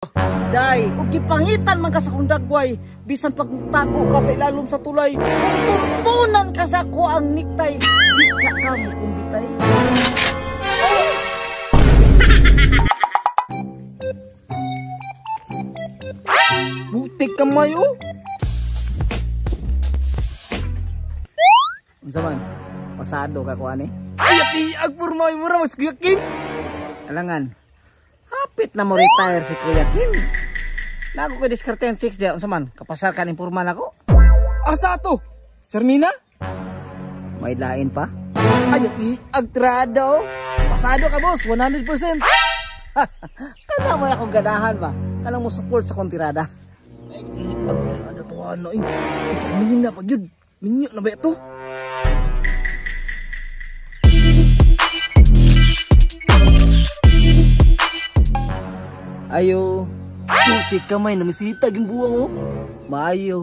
Day, ug gipangitan man ka sa akong dagway, bisan pagtago ka sa ilalom sa tulay, kung tuntunan ka sa ako ang niktay, di ka ka mo kung bitay. Butik ka mayo. Unsa man? Pasado ka ko ani? Ay, ati, agpurma, mura mas Kuya Kim. Alangan. Hapit na mo retire si Kuya Kim. Nago ko diskarte ang chicks diya. Unsa man? Kapasar ka ning purma nako. Asa to? Charmina? May lain pa? Ay, ati, agtrada oh. Pasado ka boss, 100%. Kana mo akong ganahan ba? Kana mo support sa kong tirada. Ay, agtrada to ano eh. Charmina pag yun. Minyo na ba ito? Ayo. Puti kamay na misita yung buwang oh. Mayo.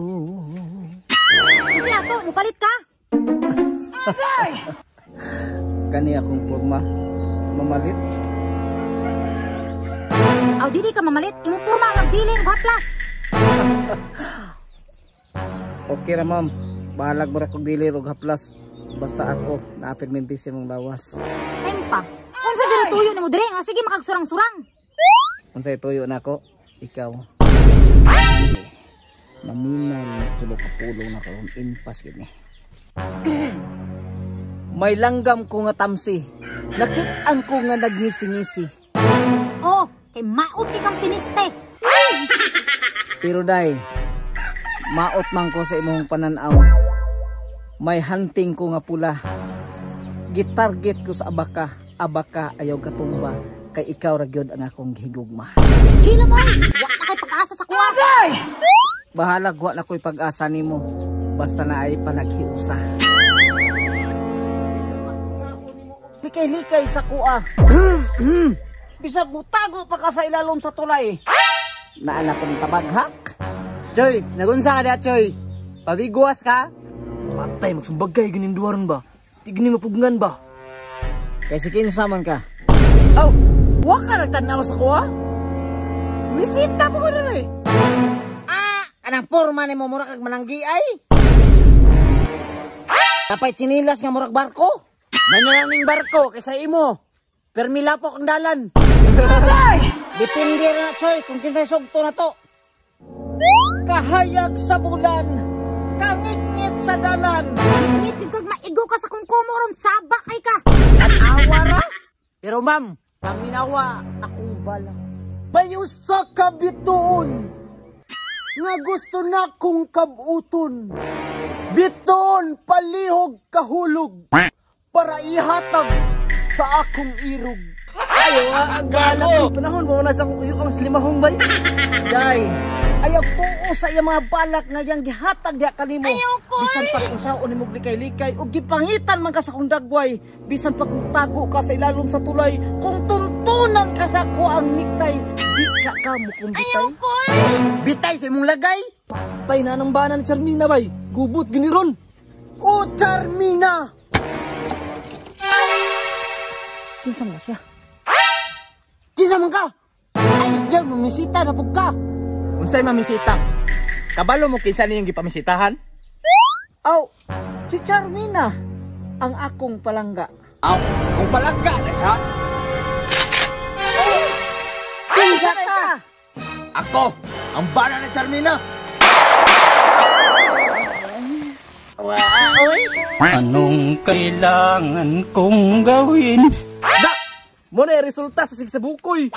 Kasi ato, mupalit ka. Kani akong porma. Mamalit. Aw, dili ka mamalit. Imong porma ang dili ng haplas. Okay ra ma'am. Bahalag mo ra kog dili og haplas. Basta ako naapirminti sa imong lawas. Time pa. Unsa jud tuyo nimo dire? Nga sige makagsurang-surang. Unsay tuyo nako? Ikaw. Maminay mas tulo ka pulong na karon impas gid ni. May langgam ko nga tamsi. Nakit-an ko nga nagngisi-ngisi. Oh, kay maot kay kang piniste. Pero day, maot man ko sa imong pananaw. May hunting ko nga pula. Gitarget ko sa abaka. Abaka ayaw katumba. Kay ikaw ra gyud ang akong gihigugma. Kila mo, wa na kay pag-asa sa kuha. Bahalag wa na ko'y pag-asa nimo. Basta na ay panaghiusa. Likay-likay sa kuha. Bisag mutago pa ka sa ilalom sa tulay. Naana kong tabaghak. Choy, nagunsa ka diha, Choy? Pabiguas ka? Patay, magsumbag kay ganin duwaron ba? Tigni mapugngan ba? Kay si kinsa man ka? Aw, wa ka nagtanaw sa kuha? Misita mo ko na eh. Ah, kanang porma nimo mura kag mananggi ay. Napay tsinilas nga murag barko. May na lang ning barko kaysa imo. Permilapok ang dalan. Depende ra na, Choy, kung kinsay sugto na to. Kahayag sa bulan, kangitngit sa dalan. Ngit yung kag maigo ka sa kungkumo ron, saba kay ka. Tanawa ra. Pero ma'am, paminawa akong bala. May usa ka bituon nga gusto na kong kabuton. Bituon palihog kahulog para ihatag sa akong irog. Ayaw ang bala. Panahon mo na sa akong ang limahong bay. Day, ayaw tuo sa iyang mga balak nga yang gihatag diha kanimo. Bisan pag unsaon nimo likay-likay ug gipangitan man ka sa akong dagway, bisan pag mutago ka sa ilalom sa tulay, kung tuntunan ka sa ako ang niktay, di ka ka mo kung bitay. Bitay sa imong lagay. Patay na ng bana ni Charmina bay. Gubot giniron. O Charmina. Kinsa man siya? Kinsa man ka? Ay, diyan mamisita na pug ka. Unsay mamisita? Kabalo mo kinsa niyang gipamisitahan? Aw, si Charmina ang akong palangga. Aw, akong palangga na ha? Kinsa ka? Ako, ang bana ni Charmina. Oy. Anong kailangan kong gawin? Da! Mo na resulta sa sigsabukoy.